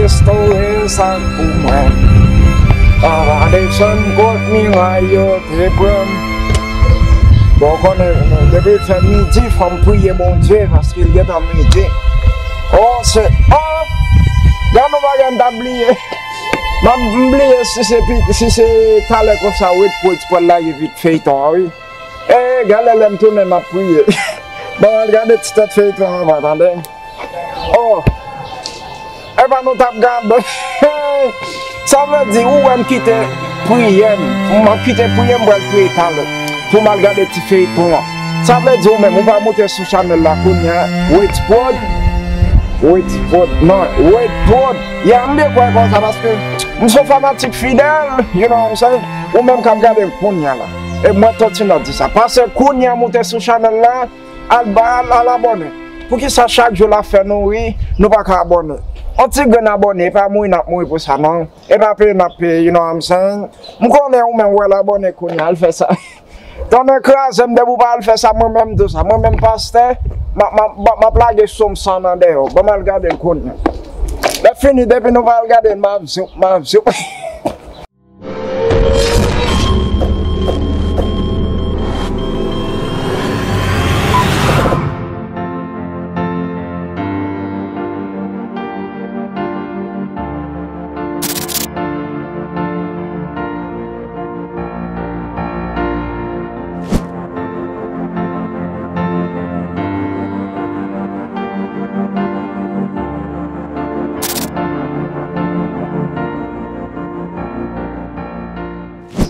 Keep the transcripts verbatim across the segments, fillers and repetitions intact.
Story sa pou mwen. An desann kot miray yo te pran m. Bon, w konnen, depi fè midi, fò m priye Bondye, paske l gentan midi. Oh, se, oh! Gade yon bagay m t ap bliye. M ap bliye si se pi, si se talè konsa, wi, pou, pou l lage vit feyton an, wi. E, gade lè m tounen, m ap priye. Bon, al gade ti tèt feyton an, pa tande. Oh! Epa nou t ap gade. Sa vle di, ou wè m kite priyè m. M ap kite priyè m, pral priye talè. Pou m al gade ti feyton an. Sa vle di, ou menm, ou pa moute sou chanèl la kounye a. Wait Prod. Wait Prod. Non, Wait Prod. Ya, m byen kwè konsa, paske m se yon fanatik fidèl. You know what I'm saying? Ou menm k ap gade m kounye a la. E mwen, Tonton Nò di sa. Pase kounye a, moute sou chanèl la. Al ba, al, al abòne. Poukisa chak jou l ap fè nou ri, nou pa ka abòne? On ti grenn abòne, e pa mouri n ap mouri pou sa, non. E pa peye n ap peye, you know what I'm saying? M konnen ou menm, w al abòne kounye a, al fè sa. Tonnè kraze m, depi w pa al fè sa, mwen menm tou sa. Mwen menm pastè, m ap, m ap, m ap lage sou m san nan dèyè w. Ban m al gade l kounye a. Lè fini, depi nou pa al gade l, m ap zoup, m ap zoup.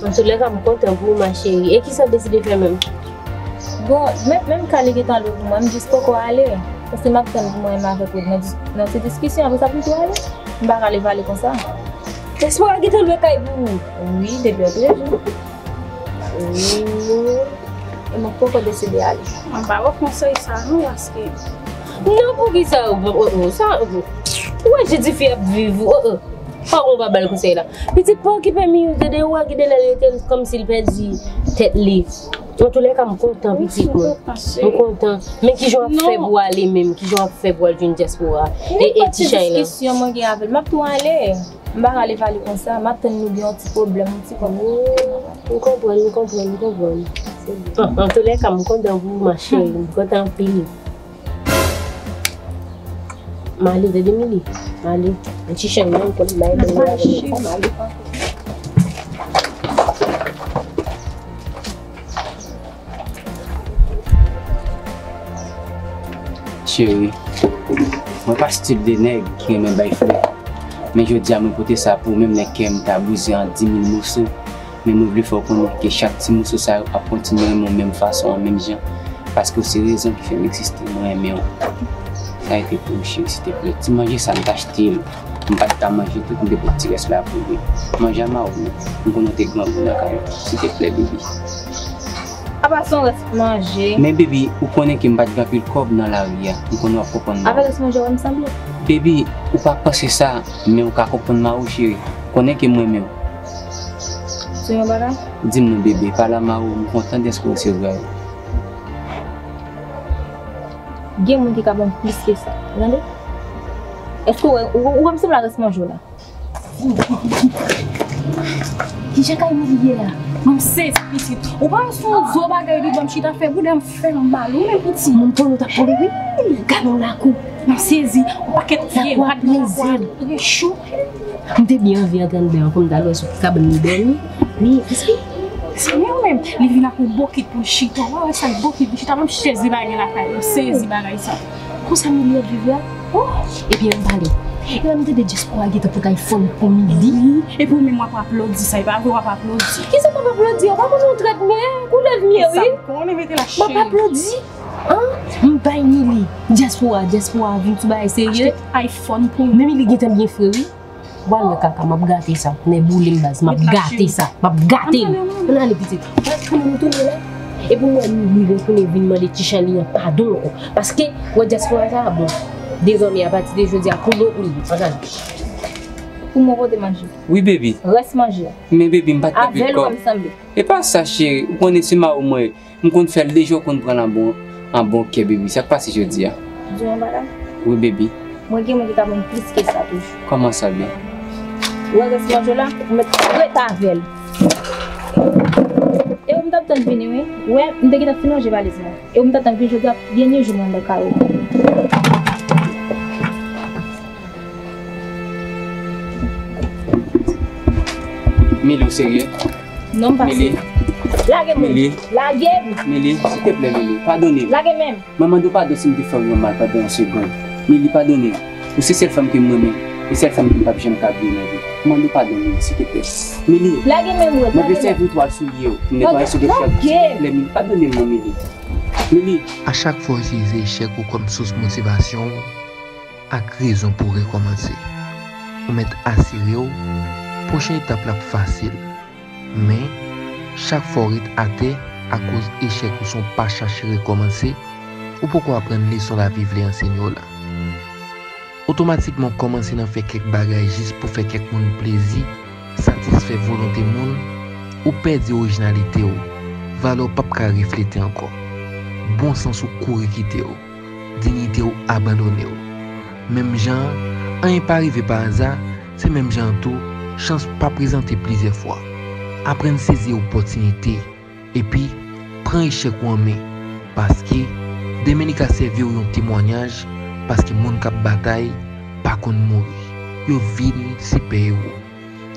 Antoulèka, m kontan pou ou, ma chérie. E kisa w deside fè menm? Bon, men, menm ka li gentan lwe pou mwen, m jis poko ale. Paske m ap tann pou mwen menm avèk ou nan dis-, nan ti diskisyon, apre sa pou m tou ale. M pa ka leve ale konsa. Diaspora gentan lwe kay pou ou? Wi, depi antre jou. Oh. E mwen poko deside ale. Mwen pa wè konsèy sa non, paske. Non, poukisa? Oh, oh, oh, sa, oh, oh. Ou wè jan tifi ap viv, oh, oh. Fòk ou pa ba l konsèy la. Pitit pa okipe Miyou, tande, ou wè ki de lè l rete kòmsi l pèdi tèt li. Antoulèka, m kontan, pitit mwen. M kontan. Men kijan w ap fè pou w ale menm? Kijan w ap fè pou w al jwenn diaspora? E, e ti chay la? Diskisyon mwen gen avè l, m ap tou ale. M pa ka leve ale konsa, m ap tann nou gen yon ti pwoblèm, yon ti pwoblèm. M konprann, m konprann, m konprann. Se bon. An, antoulèka, m kontan pou ou, ma chérie. M kontan anpil. M ale, tande Mili. M ale. Yon ti chay non, pou l bay. M ale. Cheri, mwen pa stil de nèg ki renmen bay flè. Men jodi a mwen pote sa pou ou menm lè kè m ta brize an di mil moso. Men mwen vle fè w konnen ke chak ti moso sa yo ap kontinye renmen w menm fason an, menm jan. Paske w se rezon ki fè m egziste, mwen renmen w. Sa rete pou ou, cheri, silteplè. Ti manje sa m t achte l. M pa t ka manje tout, m te pot ti rès la pou li. Manje a mawo m nan. M konnen w te grangou nan kay la. Silteplè, baby. Apa se yon rès manje? Men baby, ou konnen ke m pa t gen anpil kòb nan lari a. M konnen w ap konprann mwen. Avèk rès manje w wè m sanble? Baby, ou pa panse sa, men ou ka konprann mawo, cheri. Konnen ke m renmen w. Di m yon bagay? Di m non, baby, pale a mawo, m kontan dèske w resevwa yo. Gen moun ki ka ban m plis ke sa. Tande? Èske w wè, ou, ou wè m sanble ak rès manje w la? Kijan kay Mili ye la? Mwen m sezi pitit. Ou pa wè se yon zo bagay li ban m chita fè bouda m fè m mal. Ou menm pitit. Moun polo t ap polo wi. Gade yon lakou. Mwen m sezi. Yon pakèt vye rad nan lakou a. Trè cho. M te byen anvi antre anndan an pou m t al wè sou ki kabann li dòmi. Men, pitit. Se mwen menm. Li vin ak yon bokit pou l chita. Ou pa wè sa l bokit pou l chita. Menm chèz li pa gen lakay li. M sezi bagay sa. Konsa Mili ap viv la? Oh, ebyen, ann pale. Epi lè m tande dyaspora gentan pote iPhone pou Mili. Wi, epi ou menm w ap aplodi sa, e pa vre w ap aplodi. Kisa m ap aplodi? Ou pa konnen w trèt m ye, koulèv m ye, wi. Sa m konnen, mete la cheri. M ap aplodi? An? M bay Mili. Dyaspora, dyaspora vin sou bagay serye. Achte iPhone pou li. Men Mili gentan byen fre, wi. W al wè kaka, m ap gate sa. Nè boule m baz, m ap gate sa. M ap gate l. Ann ale pitit. Wè kounya nou tounen la. Epi m wè Mili retounen vin mande ti chay li an padon ankò. Paske, wè dyaspora sa a bon. Dezòmè, apati de jodi a, pou nou pou li. Ann ale. Pou mwen pote manje. Wi, baby. Rès manje a. Men, baby, m pa t gen anpil kòb. Avè l wè m sanble. E pa sa, cheri. Ou konnen se mawo mwen ye. M konn fè l deja, ou konn pran l an bon, an bon kè, baby. Sa k pase jodi a? Di yon bagay. Wi, baby. Mwen gen moun ki ka ban m plis ke sa toujou. Kòman sa byen? Ou wè rès manje w la, ou mèt rete avè l. E ou m t ap tann vini, wi. Ou wè, m te gentan fin ranje valiz mwen. E ou m t ap tann vini jodi a, dènye jou mwen anndan kay ou. Mili, ou serye? Non, m pa serye. Lage m. Mili. Lage m. Mili, silteplè, Mili, padone m. Lage men m. Mwen mande w padon si m te fè w yon mal pandan yon segonn. Mili, padone m. Ou se sèl fanm ke m renmen, e sèl fanm ke m p ap janm ka bliye nan vi m. Mwen mande w padon, Mili, silteplè. Mili, lage men m, Rod, mwen vle sèvi w twal soulye w pou netwaye sou do chèf ou, silteplè, Mili, padone m non, Mili. Mili. A chak fwa w itilize echèk ou kòm sous motivasyon w ak rezon pou w rekòmanse, ou mèt asire w pwochen etap la ap fasil. Men, chak fwa w ret atè akoz echèk ou san w pa chache rekòmanse, ou poko aprann leson lavi vle ansenye w la. Otomatikman w kòmanse nan fè kèk bagay jis pou fè kèk moun plezi, satisfè volonte moun, ou pèdi orijinalite w, valè w p ap ka reflete ankò. Bon sans ou kouri kite w. Diyite w abandone w. Menm jan an, anyen pa rive pa aza, se menm jan an tou, chans pa prezante plizyè fwa. Aprann sezi opòtinite, epi pran echèk ou an men, paske demen li ka sèvi w yon temwayaj, paske moun k ap batay pa konn mouri, yo vin sipè ewo.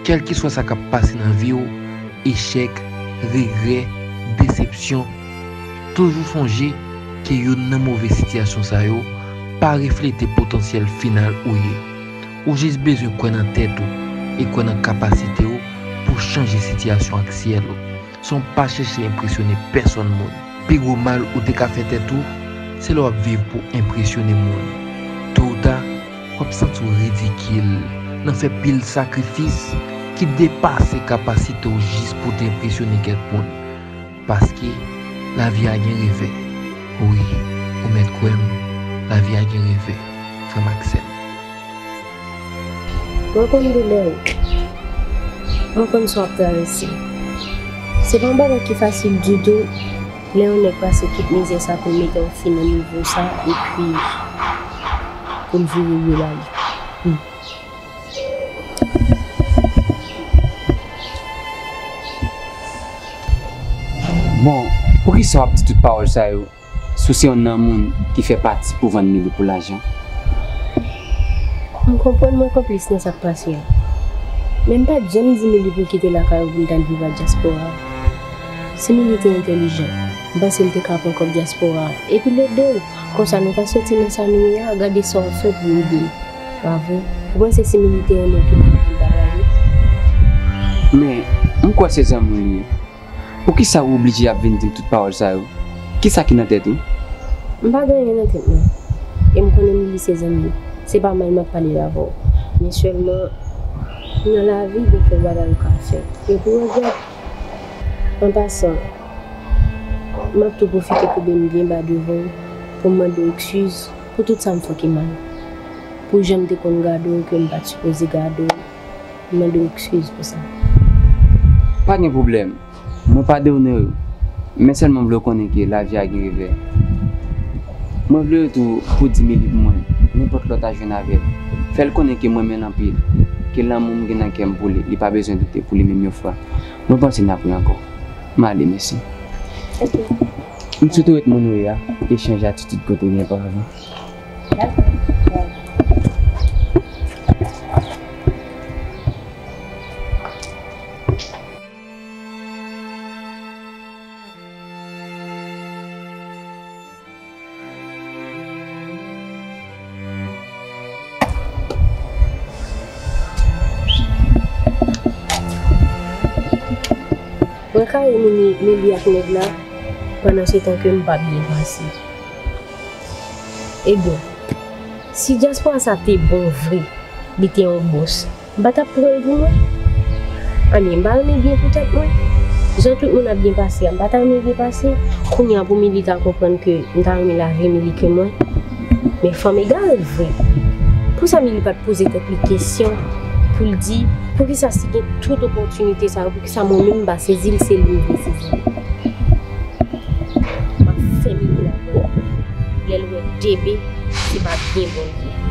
Kèlkeswa sa k ap pase nan vi w, echèk, regrè, desepsyon, toujou sonje ke youn nan move sitiyasyon sa yo pa reflete potansyèl final ou ye. Ou jis bezwen kwè nan tèt ou e kwè nan kapasite w pou w chanje sitiyasyon aktyèl ou. San w pa chèche enpresyone pèsonn moun. Pi gwo mal ou te ka fè tèt ou, se lè w ap viv pou enpresyone moun. To ou ta, w ap santi w ridikil nan fè pil sakrifis ki depase kapasite w jis pou w te enpresyone kèk moun. Paske lavi a gen revè. Wi, ou mèt kwè m, lavi a gen revè, frè m ak sè m. Mwen konn doulè w. Mwen konn sa w ap travèse. Se pa yon bagay ki fasil ditou lè yon nèg pase tout mizè sa pou l mete yon fi nan nivo sa epi pou l vire l yo ba li. Hmm. Bon, poukisa w ap di tout pawòl sa yo? Si w se yonn nan moun ki fè pati pou vann Mili pou lajan. M konprann mwen konplis nan sa k pase a. Men m pa t janm di Mili pou l kite lakay ou pou l t al viv a dyaspora a. Si Mili te entèlijan, m panse l te ka pran kòb dyaspora a epi l ede w. Konsa nou ta soti nan sa nou ye a, gade sa w ap fè pou ede l. Pa vre? Ou panse si Mili te renmen w tou, li t ap vin pa raje? Men, m kwè se zanmi w li ye. Poukisa ou oblije ap vin di m tout pawòl sa yo? Kisa ki nan tèt ou? M pa gen anyen nan tèt mwen. E m konnen Mili se zanmi m. Se pa mal m ap pale avè w. Men sèlman, nan lavi, gen kèk bagay ou ka fè. E pou regrèt. An pasan, m ap tou pwofite koube m byen ba devan w pou m mande w ekskiz pou tout sa m fè ki mal. Pou jan m te konn gade w ke m pa t sipoze gade w. M mande w ekskiz pou sa. Pa gen pwoblèm. Mwen padone w. Men sèlman m vle w konnen ke lavi a gen revè. Mwen vle w tou pou di Mili pou mwen, nenpòt lè w ta jwenn avè l, fè l konnen ke m renmen l anpil, ke lanmou m gen nan kè m pou li, li pa bezwen doute pou li menm yon fwa. Mwen panse n ap ri ankò. M ale, mèsi. Ok. M swete w ret moun ou ye a, e chanje atitid kote w gen pavan. Mwen ka ri Mili, Mili ak nèg la, pandan se tan ke m pa byen pase. Ebyen, si dyaspora sa te bon vre, li te yon bòs, m pa t ap pran l pou mwen. Anben, m pa renmen byen pou tèt mwen. Jan tout moun ap byen pase a, m pa ta renmen byen pase. Kounye a pou Mili ta konprann ke m ta renmen lavi Mili ke mwen. Men fanm egare l vre. Pou sa Mili pa t poze tèt li kesyon pou l di, poukisa si gen tout opòtinite sa yo, poukisa mwen menm m pa sezi l, se li m vle sezi? M ap fè Mili la pran. Lè l wè D B, se pa byen bon l ye.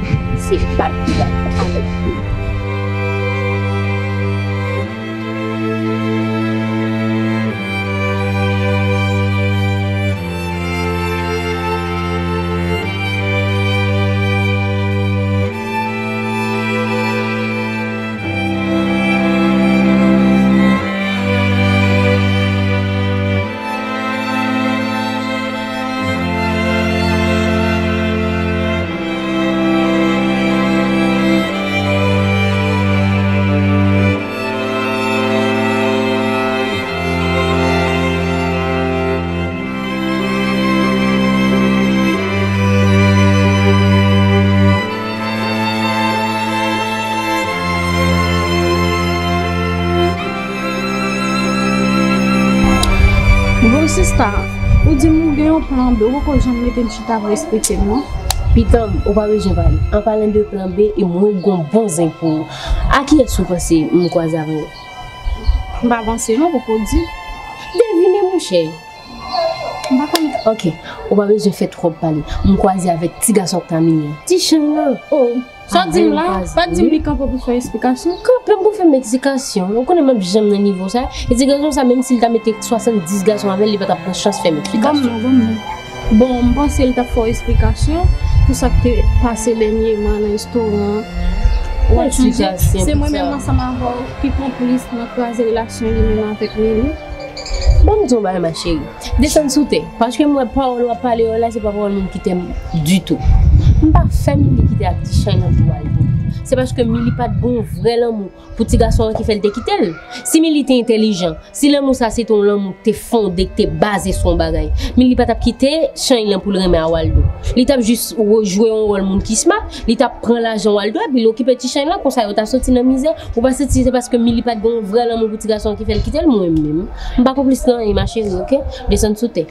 Se bat ki bat avèk tou. Bon, sista, ou di m ou gen yon plan B, ou poko janm mete m chita pou esplike m, non? Pitanm, ou pa bezwen pale. An palan de plan B, e mwen gon bon zen pou ou. A kiyès ou panse m kwaze avè yo? M pa panse non, poko di. Devine, monchè. M pa konnen. Ok, ou pa bezwen fè twòp pale. M kwaze avèk ti gason k ta mennen an. Ti Chay lan. Oh. Sa w di m la, pa di m li kanpe pou fè esplikasyon. Kanpe m pou fè m esplikasyon. Ou konnen m ap janm nan nivo sa. E ti gason sa, menm si l ta mete swasanndis gason avè l, li pa t ap pran chans fè m esplikasyon. Bon, bon, bon. Bon, m panse l t ap fè w esplikasyon pou sa k te pase dènyèman nan restoran an. Ou wè, sonje, se mwen menm ansanm avè w ki konplis nan kraze relasyon li menm avèk Mili. Ban m di w yon bagay, ma chérie. Desann sou tè. Paske m wè pawòl w ap pale yo la, se pa pawòl moun ki te m ditou. M pa fè Mili kite ak Ti Chay lan pou Waldo. Se paske Mili pa t gen yon vrè lanmou pou ti gason an ki fè l te kite l. Si Mili te entèlijan, si lanmou sa se te yon lanmou ki te fonde, ki te baze sou yon bagay, Mili pa t ap kite Chay lan pou l renmen a Waldo. Li t ap jis rejwe yon wòl moun ki smart, li t ap pran lajan Waldo epi l okipe Ti Chay lan, konsa yo ta soti nan mizè. Ou pa santi se paske Mili pa t gen yon vrè lanmou pou ti gason an ki fè l kite l? Mwen menm, m pa konplis nan anyen, ma chérie, ok? Desann sou tè.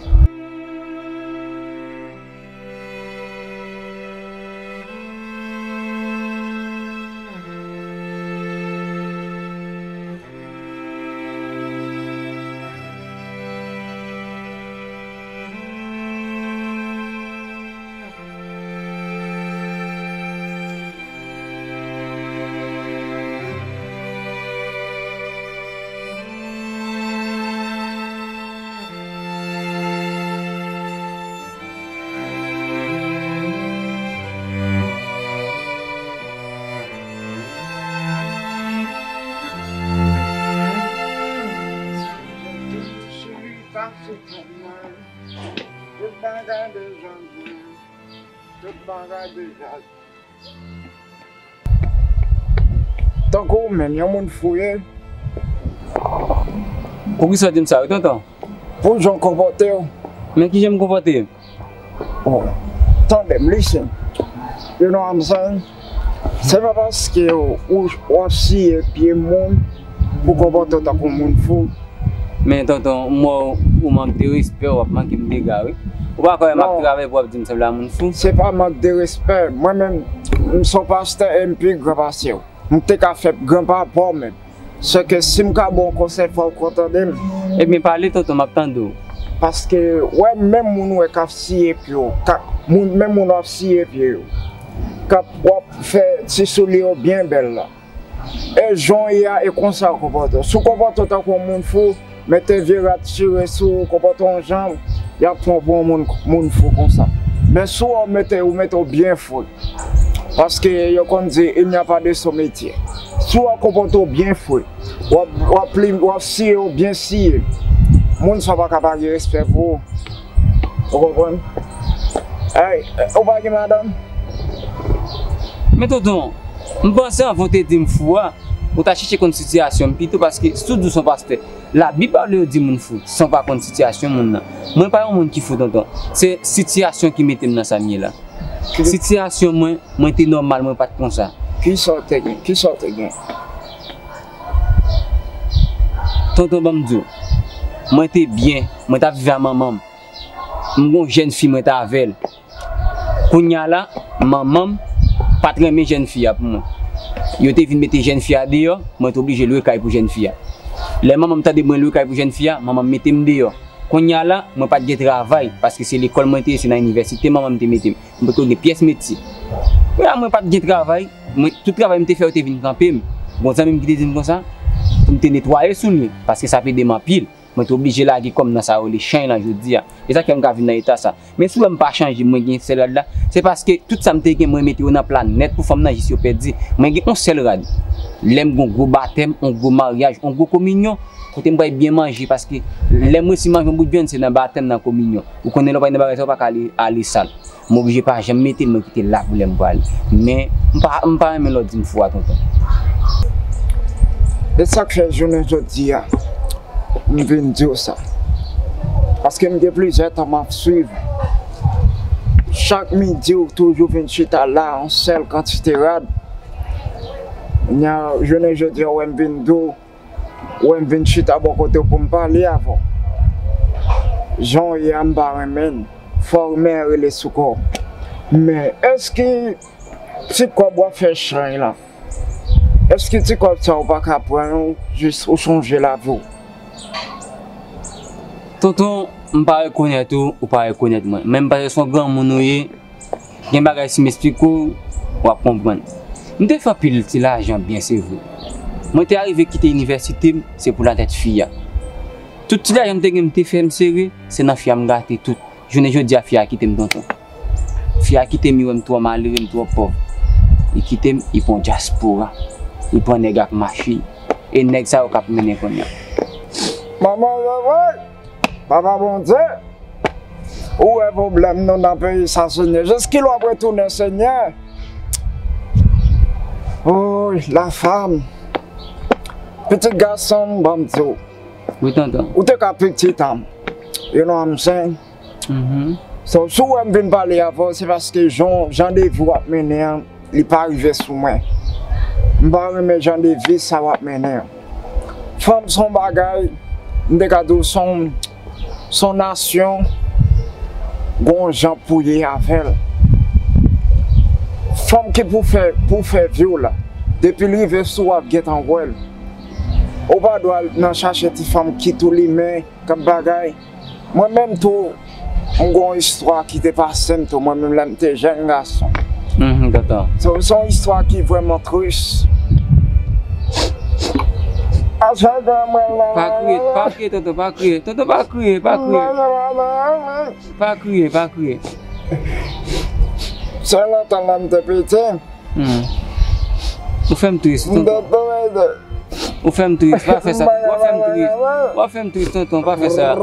Tout bagay deja di, tout bagay deja di. Tankou ou menm, yon moun fou ye. Poukisa w di m sa wi, tonton? Pou jan w konpòte w. Men kijan m konpòte? Oh, tande m, listen. You know what I'm saying? Se pa paske w, w ap siye pye moun pou w konpòte w tankou moun fou. Men tonton, m wè w, ou mank de respè, w ap manke m dega wi. Ou pa kwè m ap travay pou w ap di m sanble a moun fou? Se pa mank de respè. Mwen menm, m se yon pastè e m pi gran pase w. M te ka fè gran pa pa w menm. Sèke si m ka ba w konsèy, fò w konn tande m. Ebyen pale tonton, m ap tande w. Paske wè menm moun wè k ap siye pye w, k ap, moun, menm moun w ap siye pye yo, k ap, w ap fè ti soulye yo byen bèl la. E jan w ye a, e konsa w konpòte w. Si w konpòte w tankou yon moun fou, mete vye rad chire sou ou, konpòte w yon jan, y ap pran w pou yon moun, moun fou konsa. Men si w mete, ou mete w byen fou, paske yo konn di, il n'y a pas de sot métier. Si w konpòte w byen fou, w ap, w ap plim, w ap siye w byen siye, moun sa pa ka pa gen respè pou ou. Ou konprann? Ay, ou pa gen madanm? Men tonton, m panse anvan w te di m fou a, ou ta chèche konn sitiyasyon m pito, paske si w di w se yon pastè, Labib pa vle yo di moun fou san w pa konn sitiyasyon moun nan. Mwen pa yon moun ki fou, tonton. Se sitiyasyon ki mete m nan sa m ye la. Sitiyasyon mwen, mwen te nòmal, mwen pa t konsa. Kisa w te gen? Kisa w te gen? Tonton, ban m di w, mwen te byen, mwen t ap viv a manman m. M gon jèn fi mwen t avè l. Kounye a la, manman m pa t renmen jèn fi a pou mwen. Yo te vin mete jèn fi a deyò, mwen te oblije lwe kay pou jèn fi a. Lè manman m tande mwen lwe kay pou jèn fi a, manman m mete m deyò. Kounye a la, mwen pa t gen travay, paske se lekòl mwen te ye, se nan inivèsite manman m te mete m. M potko gen pyès metye. Kounye a mwen pa t gen travay, mwen, tout travay m te fè yo te vin kanpe m. Gon zanmi m ki te di m konsa, pou m te netwaye soulye, paske sa ap ede m anpil. Mwen te oblije lage kò m nan sa yo rele chany lan jodi a. E sa k fè m ka vin nan eta sa. Men si w wè m pa chanje, mwen gen sèl rad la, se paske tout sa m te gen, mwen mete yo nan pla nèt pou fanm nan jis yo pèdi. Mwen gen yon sèl rad. Lè m gen yon gwo batèm, yon gwo maryaj, yon gwo kominyon, kote m pral byen manje, paske lè m resi manje yon bout vyann, se nan batèm, nan kominyon. Ou konnen lè w pa gen bagay sa, ou pa ka ale, ale sal. M oblije pa janm mete l, mwen kite l la pou lè m prale. Men, m pa, m pa renmen lè w di m fou a, tonton. E sa k fè jounen jodi a, m vin di w sa. Paske m gen plizyè tan m ap swiv. Chak midi, w toujou vin chita la, yon sèl kantite rad. Nya, jounen jodi a, w wè m vin di w, w wè m vin chita bò kote w pou m pale avè w. Jan w ye a, m pa renmen l. Fò w renmen rele sou kò w. Men, èske ti kòb w ap fè chay lan, èske ti kòb sa ou pa ka pran yo, jis ou chanje lavi w? Tonton, m pa rekonèt ou, ou pa rekonèt mwen. Men m panse se yon granmoun ou ye, gen bagay si m esplike w, w ap konprann. M te fè anpil ti lajan byen, se vre. Mwen te arive kite inivèsite m, se pou latèt fi a. Tout ti lajan m te gen, m te fè m sere, se nan fi a m gate tout. Jounen jodi a, fi a kite m, tonton. Fi a kite m, li wè m twò malere, m twò pòv. Li kite m, li pran dyaspora. Li pran nèg ak machin. E nèg sa yo k ap mennen kounye a. Manman, vre, vre. Papa Bondye, ou wè pwoblèm nou nan peyi sa, Senyè. Jiskilè w ap retounen, Senyè? Oy, la femme. Pitit gason m, ban m di w. Wi, tonton. Ou te ka pitit an m. You know what I'm saying? Mhm. So, si w wè m vin pale avè w, se paske jan, jan de vi w ap mennen an, li pa rive sou mwen. M pa renmen jan de vi sa w ap mennen an. Fanm se yon bagay, m te ka di w se yon, se yon nasyon, gon jan pou ye avè l. Fanm ki pou fè, pou fè vi w la, depi l rive sou w ap gentan wè l. Ou pa dwe al nan chache ti fanm ki tou limen, k ap bagay. Mwen menm tou, m gon istwa ki te pase m tou, mwen menm lè m te jèn gason. Mhm, tonton. Se, se yon istwa ki vrèman tris. Pa kriye, pa kriye, tonton, pa kriye. Tonton, pa kriye, pa kriye. Pa kriye, pa kriye. Se lontan lè m te piti. Hmm. Ou fè m tris, tonton. Ou fè m tris, pa fè sa. W ap fè m tris. W ap fè m tris, tonton, pa fè sa.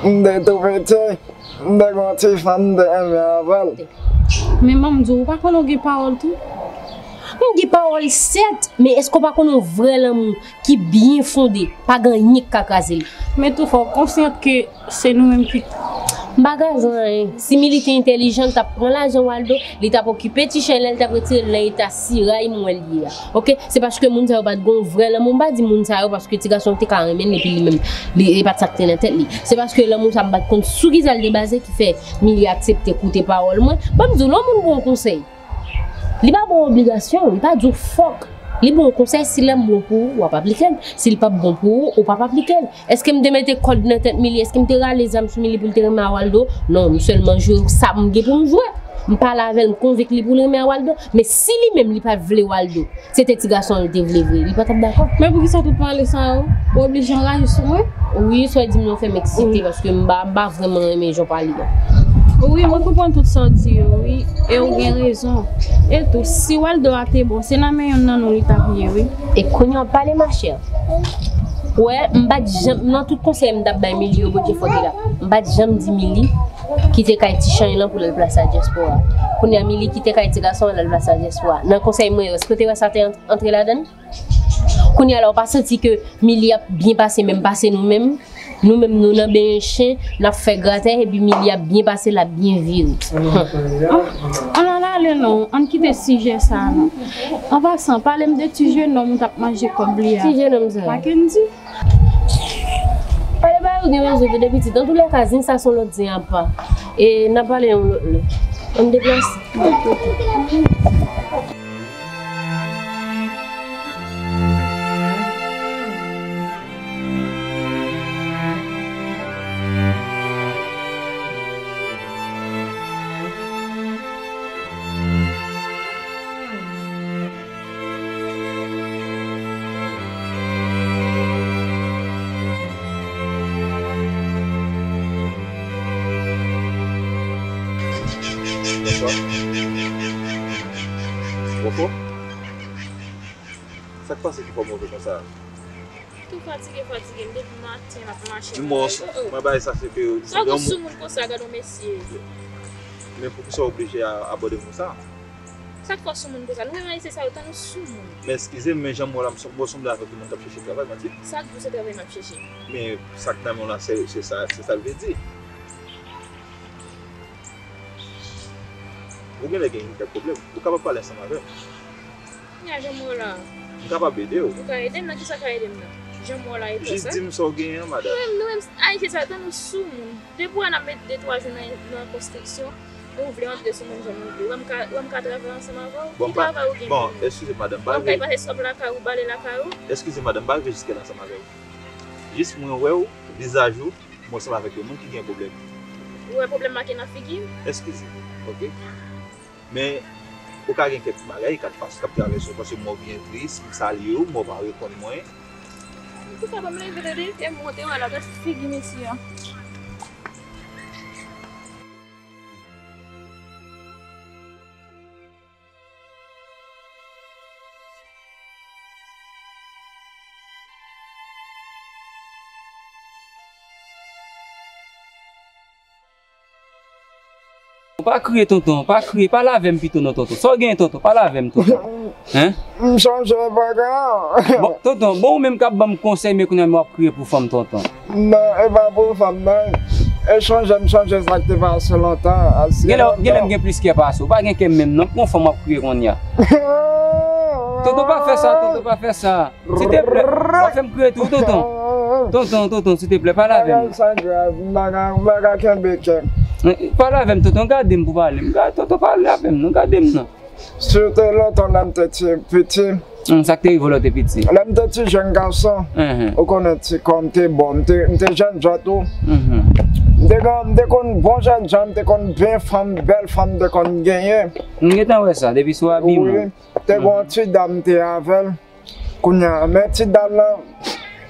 M te tou piti, m te gon ti fanm, m te renmen avè l. Men manmi di w, ou pa konnen w gen pawòl tou? M gen pawòl, sèt, men èske w pa konnen yon vrè lanmou ki byen fonde, pa gen anyen k ka kraze l? Men tou fò w konsyant ke se nou menm ki. M pa kraze anyen. Si Mili te entèlijan, l t ap pran lajan Waldo, li t ap okipe ti chay la, li t ap retire l nan eta siray m wè l ye a. Oke? Se paske moun sa yo pa t gen yon vrè lanmou. M pa di moun sa yo paske ti gason te ka renmen l epi li menm, li, e pa t sa k te nan tèt li. Se paske lanmou sa m pa t konn sou kisa l te baze ki fè Mili aksepte koute pawòl mwen. Ban m di w, lè yon moun ba w yon konsèy, li pa ba w obligasyon, li pa di w fòk. Li ba w yon konsèy, si l bon pou ou, w ap aplike l. Si l p ap bon pou ou, ou p ap aplike l. Èske m te mete kòd nan tèt Mili? Èske m te rale zam sou Mili pou l te renmen a Waldo? Non, m sèlman jwe sa m gen pou m jwe. M pale avè l, m konvenk li pou l renmen a Waldo. Men si li menm li pa t vle Waldo, se te ti gason an li te vle vre, li pa t ap dakò. Men poukisa tout pale sa yo? Ou oblije anraje sou mwen? Wi, sa w di m nan fè m eksite paske m pa, m pa vrèman renmen jan w pale a. Wi, mwen konprann tout sa w di yo, wi. E w gen rezon. E tou, si Waldo a te bon, se nan men yonn nan nou li t ap ye, wi. E kounye a w ap pale, machè. Ou wè, m pa t janm, nan tout konsèy m t ap bay Mili yo, Bondye fò te la. M pa t janm di Mili kite kay ti chay lan pou l al plase a dyaspora. Kounye a, Mili kite kay ti gason an, l al plase a dyaspora. Nan konsèy mwen yo, èske w te wè sa te ant-, antre ladan l? Kounye a la, ou pa santi ke Mili ap byen pase, menm pase nou menm? Nou menm, nou nan benyen chen, n ap fè gratèy, epi Mili ap byen pase, l ap byen vire. An, ann al ale non, ann kite sijè sa a non. An pasan, pale m de ti jenòm ou t ap manje kòb li a. Ti jenòm sa a. Mackendy. Pale ba yo, gen rezon tou de pitit. Antoulèka, zen sa se yon lòt zen apa. E n a pale yon lòt lè. Ann deplase. Fofo? Sa k pase ki fè w move konsa? Tou fatige, fatige. M depi maten m ap mache. Mwen, mwen bay sa se ke... Sa w gen sou moun konsa, gade yon mesye. Men poukisa w oblije a- abòde m konsa? Sa k fè w sou moun konsa? Nou menm ayisyen sa yo tann nou sou moun. Men eskize m, men jan m wè w la, m sanble avèk yon moun k ap chèche travay, manti? Sa k di w se travay m ap chèche? Men sa k nan men w la, se, se sa, se sa l vle di. Ou genlè gen kèk pwoblèm. Ou kapab pale ansanm avè m. Kounye a, jan m wè w la. M kapab ede w. Ou ka ede m nan? Kisa w ka ede m nan? Jan m wè w la e fè sa. Jis di m sa w genyen an, madanm. Nou menm, nou menm, ayisyen sa yo tann nou sou moun. Depi w wè n ap met de twa jou nan, nan konstriksyon, ou vle antre sou moun jan nou vle. Wè m ka, wè m ka travay ansanm avè w? Bon, ki travay ou gen? Bon, eskize m, madanm, m pa vle. Wè m ka pase sòb lakay ou, bale lakay ou? Eskize m, madanm, m pa rive jiske la ansanm avè w. Jis mwen wè w, vizaj ou, mwen sanble avèk yon moun ki gen pwoblèm. Ou wè pwoblèm make nan figi m? Eskize m, oke? Men, ou ka gen kèk bagay k ap pase, k ap travèse w, paske m wè w byen tris, m salye w, m wè w pa reponn mwen. Poukisa pa m leve tande, e m monte wè la, gad figi mesye a. Pa kriye, tonton, pa kriye, pale avè m pito non, tonton. Sa w genyen, tonton? Pale avè m, tonton. Hein? M sonje bagay an. Bon, tonton, bon, ou menm k ap ban m konsèy, men kounye a w ap kriye pou fanm, tonton. Non, e pa pou fanm, non. E sonje, m sonje sa k te pase lontan, asye lontan. Genlè, genlè m gen plis kè pase w. Ou pa gen kè menm, non. Pou yon fanm w ap kriye kounye a. Tonton, pa fè sa, tonton, pa fè sa. Silteplè, w ap fè m kriye tou, tonton. Tonton, tonton, silteplè, pale avè m. Bagay sa grav, m pa ka, m pa ka kenbe kè m. Pale avè m, tonton, gade m pou pale. M gade, tonton, pale avè m, non, gade m, non. Sitou lontan lè m te ti piti. Hmm, sa k te rive w lè w te piti? Lè m te ti jèn gason, ou konnen ti kò m te bon, m te, m te jènjan tou. M te gen, m te konn bon jènjan, m te konn byen fanm, bèl fanm m te konn genyen. M gentan wè sa, depi sou abiman. Wi, te gen yon ti dam m te avè l. Kounye a, men ti dam lan.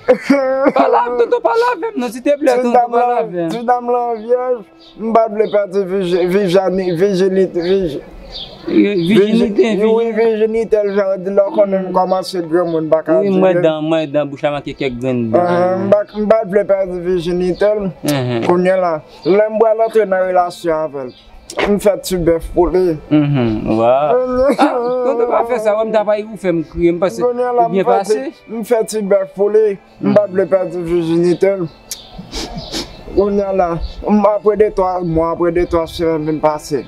Pale avè m, tonton, pale avè m, non, silteplè, tonton, pale avè m. Ti dam lan vyèj, m pa t vle pèdi vij-, vijani-, vijinite, vij-, vijinite, wi, vijinite l, jan yo di lè w konnen m kòmanse granmoun, m pa ka di. Wi, m wè dan, m wè dan, bouch la manke kèk grenn dan. Ahan, m pa, m pa t vle pèdi vijinite l. Kounye a la, lè m pral antre nan relasyon avè l, m fè ti bèf pou li. Mhm, waw. Ah, tonton, pa fè sa, wè m ta pale ou fè m kriye, m panse ou byen pase. M fè ti bèf pou li, m pa t vle pèdi vijinite l. Kounye a la, m, apre de twa mwa, apre de twa semèn vin pase.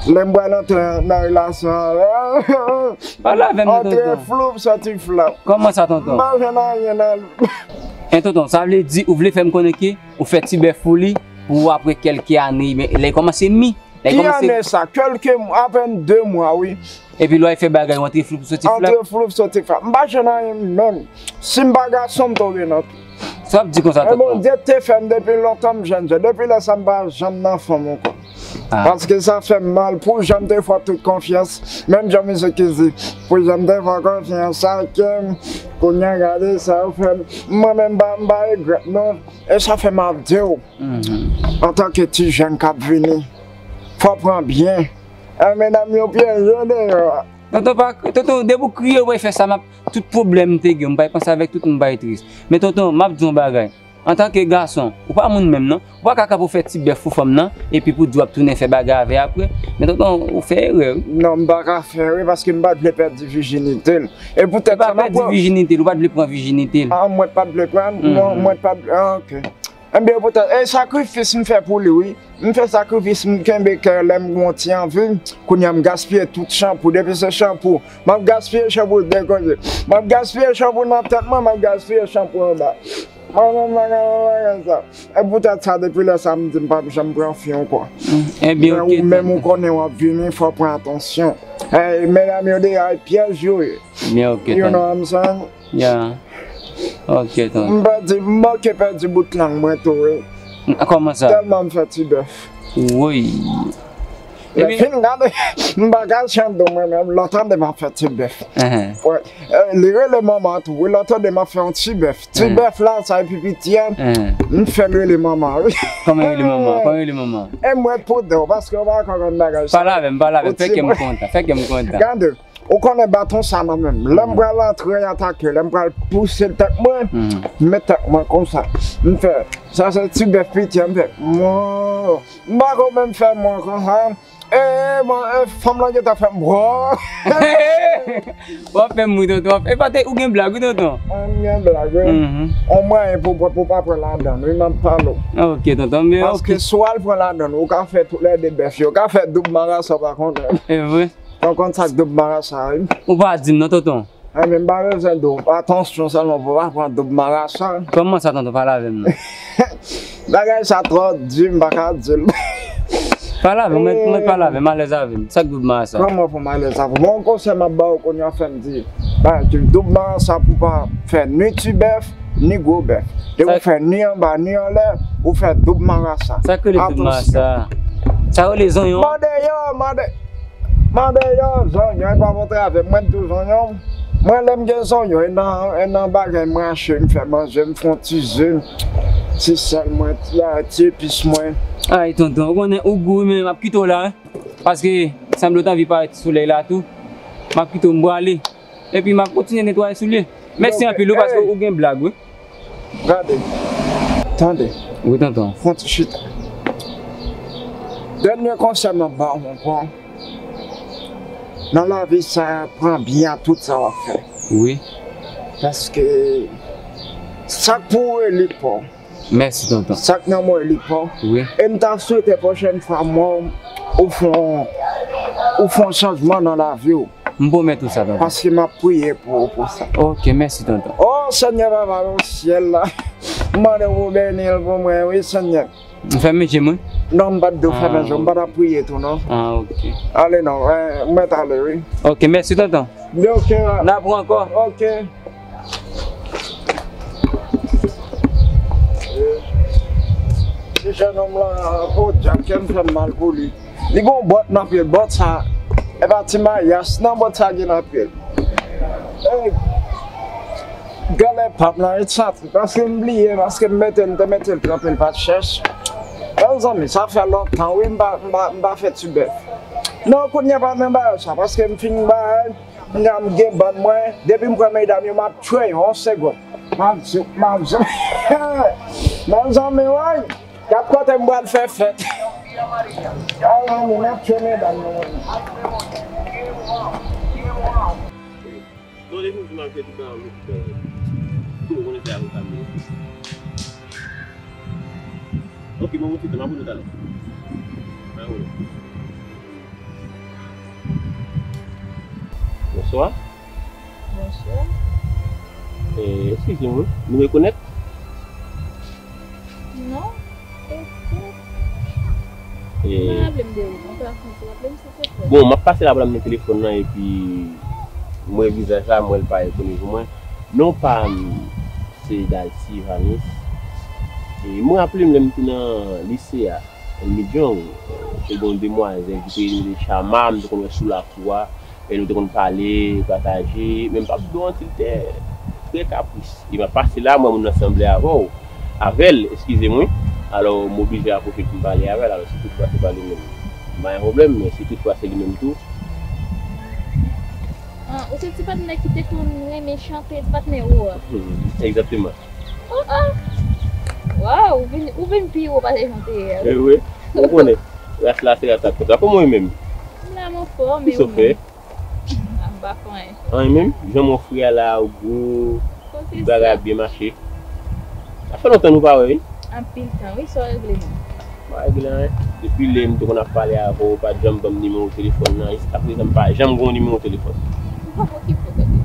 Lè m pral antre nan relasyon avè l, pale avè m, tonton. Antre floup, sòti flap. Kòman sa, tonton? M pa jwenn anyen nan li. En, tonton, sa vle di ou vle fè m konnen ke ou fè ti bèf pou li, pou apre kèlke ane, men lè l kòmanse mi, lè l kòmanse... Ki ane sa? Kèlke mwa, apèn de mwa, wi. Epi lè w al fè bagay, w antre floup, sòti flap. Antre floup, sòti flap. M pa jwenn anyen menm. Si m pa gason, m tonbe nan tou. Sa w ap di konsa, tonton? Men Bondye te fè m depi lontan m jènjan. Depi lè sa, m pa janm nan fanm ankò. Ah. Paske sa fè m mal pou jan m te fè tout konfyans. Menm jan mizik ki di, pou jan m te fè konfyans ak kè m, kounye a gade sa yo fè m. Mwen menm, m pa, m pa regrèt, non. E sa fè m ap di w, antanke ti jèn k ap vini, fò w pran byen. E medam yo pyeje deyò a. Tonton, pa, tonton, depi w kriye, w fè sa, m ap, tout pwoblèm m te gen, m bay panse avèk tout moun, m bay tris. Men tonton, m ap di w yon bagay. Antanke gason, ou pa moun menm non. Ou pa ka kanpe w fè ti bèf pou fanm nan, epi pou di w ap tounen fè bagay avè apre. Men tonton, ou fè erè wi. Non, m pa ka fè erè paske m pa t vle pèdi vijinite l. E poutèt sa m ap pèdi vijinite l, ou pa t vle pran vijinite l. Ah, mwen t pa t vle pran, non, mwen t pa t, ah, ok. Ebyen, poutèt, e sakrifis m fè pou li, wi. M fè sakrifis, m kenbe kè lè m gon ti anvi, kounye a m gaspiye tout chanpou, depi se chanpou, m ap gaspiye chanpou dekoze, m ap gaspiye chanpou nan tèt mwen, m ap gaspiye chanpou anba. Mwen menm m pa ka wè bagay sa. E poutèt sa, depi lè sa, m di m p ap janm pran fi ankò. Ebyen, ok, tonton. Men ou menm ou konnen w ap vini, fò w pran atansyon. E medam yo deyò, e pyèj yo ye. Ebyen, ok, tonton. You know what I'm saying? Ya. Ok, tonton. M pèdi, m manke pèdi bout lang mwen tou, wi. Kòman sa? Tèlman m fè ti bèf. Woy. Lè fin gade, m pa ka chan do mwen menm, lòt ane m ap fè ti bèf. Wè, eh, li rele manman tou, wi, lòt ane m ap fè yon ti bèf. Ti bèf la, sa e pi piti an, m fè l rele manman, wi. Kòman rele manman? Kòman rele manman? E mwen pou de w, paske w pa konprann bagay sa. Pale avè m, pale avè m, fè kè m kontan, fè kè m kontan. Gade, ou konnen baton sa nan men m. Lè m pral antre atake, lè m pral pouse tèt mwen, m met tèt mwen konsa. M fè, sa se ti bèf piti an, m fè, mwen, m pa ko menm fè mwen konsa. E, mwen, e, fanm lan gentan fè m, bro. W ap fè m ri, tonton. E pa te, ou gen blag, wi, tonton. Mwen gen blag, wi. On mwayen pou, pou, pou pa pran ladann, wi, m ap pale w. Ok, tonton, men ok. Paske si w al pran ladann, ou ka fè tout lè de bèf yo, ou ka fè doub marasa, pa konn. E vre? Ou konn sa k doub marasa, wi. Ou pa di m non, tonton. Enben, m pa bezwen di w. Atansyon sèlman pou w pa pran doub marasa. Kòman sa, tonton? Pale avè m non. Bagay sa twò di, m pa ka di l. Pale avè m, mwen, mwen pale avè m, alèz avè m. Sa k doub marasa? Kòman pou m alèz avè m? Bon, konsèy m ap ba w kounye a, fè m di. Bagay ki doub marasa pou pa fè ni ti bèf, ni gwo bèf. E ou fè ni anba, ni anlè, ou fè doub marasa. Sa k rele doub marasa? Atansyon. Sa rele zonyon? Mande yo, mande. Mande yo, zonyon, e pa montre avè m. Mwen tou zonyon. Mwen lè m gen zonyon, e nan, e nan bagay m rache, m fè manje, m fè yon ti ze, ti sèl mwen, ti, ti epis mwen. Ay, tonton, ou konnen ou gou, men m ap kite w la, wi. Paske, sanble w t anvi parèt sou solèy la tou. M ap kite w, m prale. Epi m ap kontinye netwaye soulye. Mèsi anpil, wi, paske ou gen blag, wi. Gade. Tande. Wi, tonton. Fè yon ti chita. Dènye konsèy m ap ba w ankò. Nan lavi sa, pran byen ak tout sa w ap fè. Wi. Paske sa k pou ou, li pa w. Mèsi, tonton. Sa k nan men w, li pa w. Wi. E m ta swete pwochèn fwa m wè w, ou fè yon, ou fè yon chanjman nan lavi w. M pwomèt ou sa, tonton. Paske m ap priye pou ou pou sa. Ok, mèsi, tonton. O, Senyè Papa nan syèl la, m mande w pou beni l pou mwen, wi, Senyè. M fèmen je m, wi. Non, m pa t di w fèmen je w, m pa t ap priye tou, non. Ah, ok. Ale non, eh, m mèt ale, wi. Ok, mèsi, tonton. N ap wè ankò. Ok. Ti jennonm lan, podyab, kè m fè m mal pou li. Li gon bòt nan pye l, bòt sa, e pa ti mayas nan bòt sa gen nan pye l. Ey, gade pap lan, e santi, paske m bliye, paske m mete l, m te mete l tranpe, l pa t chèche. Mezanmi, sa fè lontan, wi, m pa, m pa, m pa fè ti bèf. Non, kounye a pa nan bagay sa, paske m fin bay. Kounya m gen bann mwen, depi m pran medam yo, m ap tchwe yo, yon segonn. M ap di, m ap di. Mezanmi, woy, gad kote m pral fè fèt. Ay, zanmi, m ap tchwe medam yo, woy. Non, depi m di m ap fè tout bagay, m konnen se avoka m ye. Ok, bon, bon, m ap vini talè. Mwen rele. Bonswa. Bonswa. Eh, eskize mwen, nou rekonèt? Non, eskize. Eh. Mwen raple m de ou, mwen pa konn si w raple m, silvouplè. Bon, m ap pase la pran nan telefòn nan, epi m wè vizaj la, m wè l pa rekoni pou mwen. Non pa m, se Dalcy Vanis. E m raple m lè m te nan lise a, Elmi Jong, te gen yon demwazèl ki te rele Chama, m te konn wè sou lakou a, e nou te konn pale, pataje, men m p ap di w manti, l te trè kapris. E m ap pase la, m wè moun nan sanble avè w, avè l, eskize m, wi. Alò, m oblije apwoche pou m pale avè l, alò, si toutfwa se pa li menm, m pa gen pwoblèm, men si toutfwa se li menm tou, Ah, ou se ti patnè ki te konn renmen chante, ti patnè ou a? Hmm, egzakteman. Oh, oh! Waw, ou vin, ou vin pi wo pase jan w te ye a, wi. Eh wi, ou konnen, ras la se ras ak konsa. Kòman w ye menm? M la, m anfòm, e ou menm? Kisa w fè? Ah, m pa fè anyen. Anyen menm? Jan m wè w frè a la, ou gwo, tout bagay ap byen mache. Sa fè lontan nou pa wè, wi. Anpil tan, wi, sa w regle menm? M pa regle anyen. Depi lè m te konn ap pale avè w, ou pa t janm ban m nimewo telefòn nan. Jiskaprezan, m pa janm gen yon nimewo telefòn. M p ap okipe w, tande.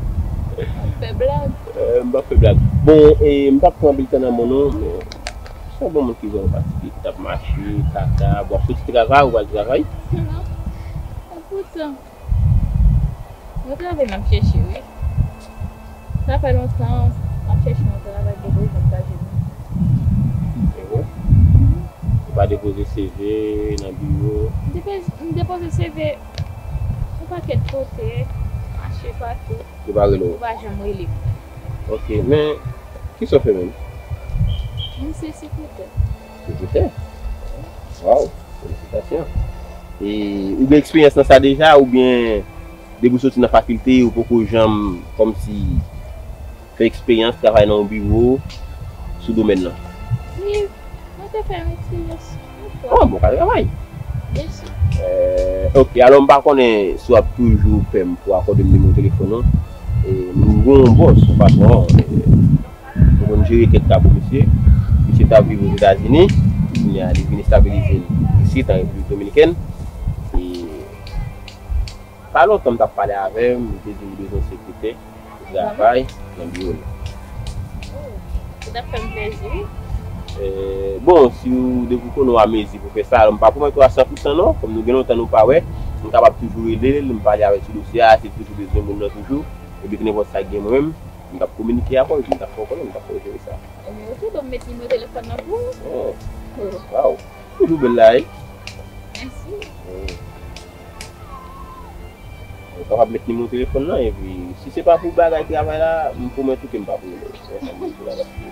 M fè blag. Eh, m p ap fè blag. Bon, e, m p ap pran anpil tan nan men w non, men se yon bon moun ki vrèman patisipe, ki t ap mache, kaka, bon, w ap soti travay, ou pral travay? Non. E poutan. Yon travay m ap chèche, wi. Sa fè lontan m ap chèche yon travay, bon, bon, m pa jwenn. Se vre? Mhm. Pa depoze C V nan biwo. M depoze, m depoze C V yon pakèt kote, mache patou. Yo pa rele w? Yo pa janm rele m. Ok, men kisa w fè menm? M se sekretè. Sekretè? Waw, felisitasyon. E ou gen eksperyans nan sa deja oubyen depi w soti nan fakilte ou poko janm kòmsi fè eksperyans travay nan yon biwo sou domèn nan? Wi, mwen te fè yon eksperyans yon fwa. Oh, bon, ka travay. Mèsi. Euh, ok, alò m pa konnen si w ap toujou pè m pou akòde m nimewo telefòn ou. E, m gen yon bòs, yon patwon, e, m konn jere kèk ka pou misye. Misye t ap viv Ozetazini, kounye a li vin estabilize l isit, an Repiblik Dominikèn. E, pa lontan m t ap pale avè l, li te di m li bezwen sekretè pou travay nan biwo l. Oh, sa t ap fè m plezi, wi. Eh, bon, si w, depi w konnen w amezi pou fè sa, alò m pa pwomèt ou a san pou san non, kòm nou gen lontan nou pa wè, m kapab toujou rele l, m pale avè l sou dosye a, si l toujou bezwen moun nan toujou, epi nenpòt sa k gen mwen menm, m t ap kominike avè w, epi m t ap fè w konnen, m t ap fè w jere sa. Ebyen, ok, bon, m met nimewo telefòn nan pou ou. Oh, waw, toujou bèl la, wi. Mèsi. Mm. Ou kapab met nimewo telefòn nan, epi si se pa pou bagay travay la, m pwomèt ou ke m p ap rele w. Wè sa m di la, paske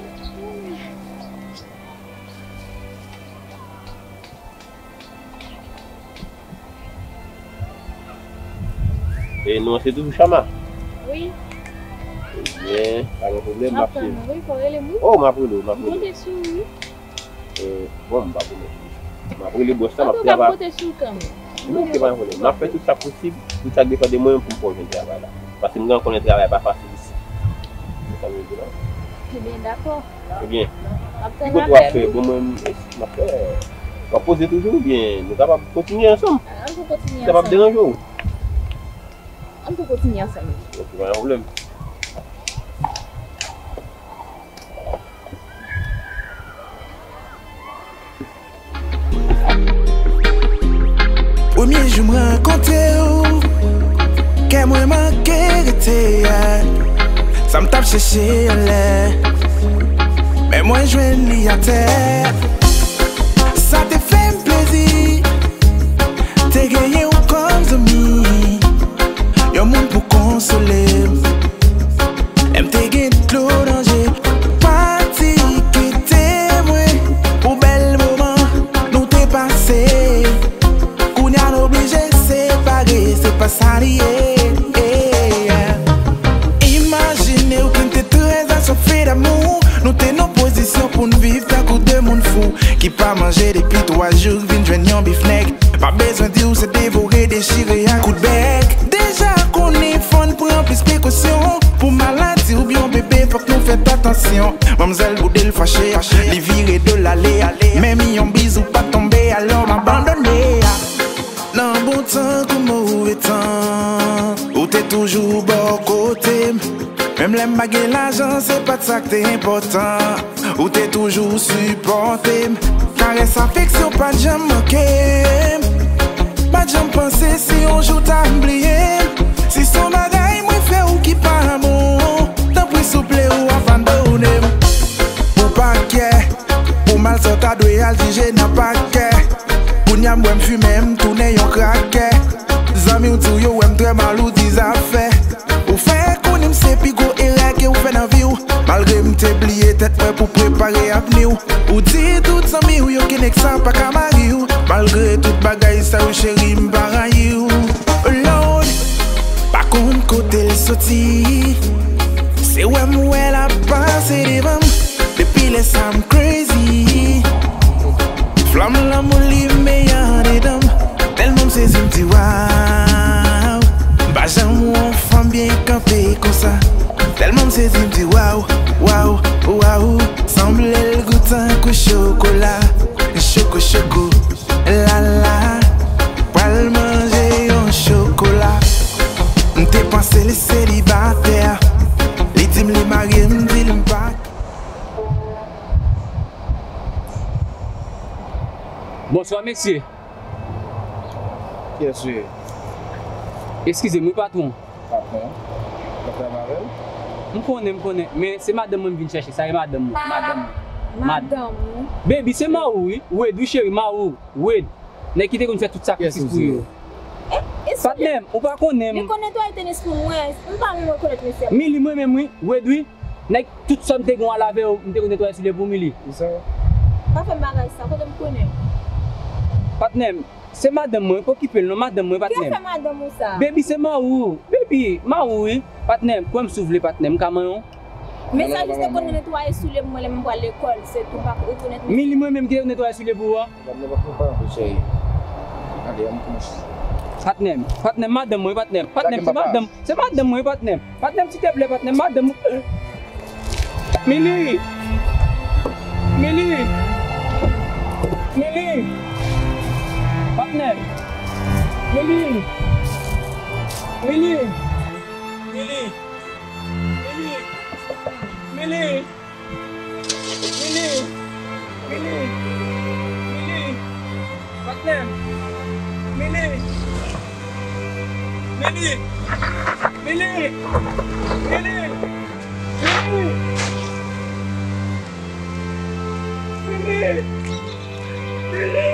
E non an se toujou Chama? Wi. Ebyen, pa gen pwoblèm, m ap tann ou, wi, fò w rele m, wi. Oh, m ap rele w, m ap rele w. M konte sou ou, wi. Eh, bon, m pa pwomèt. M ap rele bòs la, m ap travay. Antouka, m konte sou ou kanmenm. Wi, ok, pa gen pwoblèm. M ap fè tout sa k posib, tout sa k depann de mwen pou m fè w jwenn travay la. Paske m gentan konnen travay pa fasil isit. Se sa m vle di la. Ebyen, dakò. Ebyen, m ap tann apèl ou. Ki kote w ap fè? Bon, mwen, m ap fè. W ap poze toujou oubyen nou kapab kontinye ansanm? Ann tou kontinye ansanm. Sa p ap deranje w? Ann tou kontinye ansanm. Ok, pa gen pwoblèm. Premye jou m rankontre w, kè mwen manke rete a. Sa m t ap chèche anlè, men mwen jwenn li atè. Sa te fè m plezi, te genyen w kòm zanmi, yon moun pou konsole m. Lè m te gen dlo nan je, pati kite mwen pou bèl moman nou te pase. Kounye a n oblije separe, se pa sa li ye. Imajine w ke n te trè aswafe damou, nou te nan pozisyon pou n viv tankou de moun fou ki pa manje depi twa jou, k vin jwenn yon bifnèk. Pa bezwen di w se devore, dechire ak kout bèk. Deja konnen fò n pran plis prekosyon. Pou maladi oubyen yon bebe, fòk nou fè atansyon. Manmzèl boude l fache, li vire do l ale. Menm yon bizou pa tonbe, alò m abandone. Nan bon tan kou move tan, ou te toujou bò kote m. Menm lè m pa gen lajan, se pa t sa k te enpòtan. Ou te toujou sipòte m. Karès, afeksyon pa t janm manke m. Pa t janm panse si yon jou w ta bliye m. Si se yon bagay mwen fè w ki pa bon, tanpri souple ou abandone m. Ou pa kè, pou mal sa w ta dwe al jije nan pakè. Kounye a m wè m fimen, m tounen yon krakè. Zanmi w di w yo wè m trè mal, ou di zafè. Ou fè konnen m se pi gwo erè ke w fè nan vi w. Malgre m te bliye tèt mwen pou prepare avni w. Ou di tout zanmi w yo ke nèg sa pa ka mari w. Malgre tout bagay sa yo, cheri, m pa rayi w. Oh Lord, pa konn kote l soti. Se wè m wè l ap pase devan m. Depi lè sa m crazy. Flanm lanmou limen andedan m. Tèlman m sezi m di waw. M pa janm wè yon fanm byen kanpe konsa. Tèlman m sezi m di waw, waw, waw. Sanble l gou tankou chokola. Choko choko, lala. Pral manje yon chokola. M te panse li selibatè. Li di m li marye, m di l m pa. Bonswa, mesye. Kiyès ou ye? Eskize m, wi, patwon. Patwon? W ap travay avè l? M konnen, m konnen. Men se madanm mwen m vin chèche. Sa e madanm mwen. Madanm mwen. Madanm ou. Baby, se mari w, wi. Wade, wi, cheri, mari w. Wade. Nèg ki te konn fè tout sakrifis pou yo. Patnè m, ou pa konnen m. Li konn netwaye tenis pou mwen. M pa menm rekonèt mesye a. Mili, mwen menm, wi. Wade, wi. Nèg, tout sa m te gen al avè yo, m te konn netwaye soulye pou Mili. Pa fè m bagay sa, kote m konnen? Patnè m, se madanm mwen, pa okipe l non, madanm mwen, patnè m. Ki afè madanm ou sa? Baby, se mari w. Baby, mari w, wi. Patnè m, kwè m si w vle, patnè m, ka manyen w. Men sa jis te konn netwaye soulye pou mwen lè m pral lekòl, se tou, pa rekonèt mesye. Mili, mwen menm ki te netwaye soulye pou ou a. Patnè m, patnè m, madanm mwen, patnè m. Patnè m, se madanm, se madanm mwen, patnè m. Patnè m, silteplè, patnè m, madanm. Mili! Mili! Mili! Patnè m! Mili! Mili! Mili! Mili! Mili! Mili! Mili! Mili! Patnè m! Mili! Mili! Mili! Mili! Mili! Mili! Mili!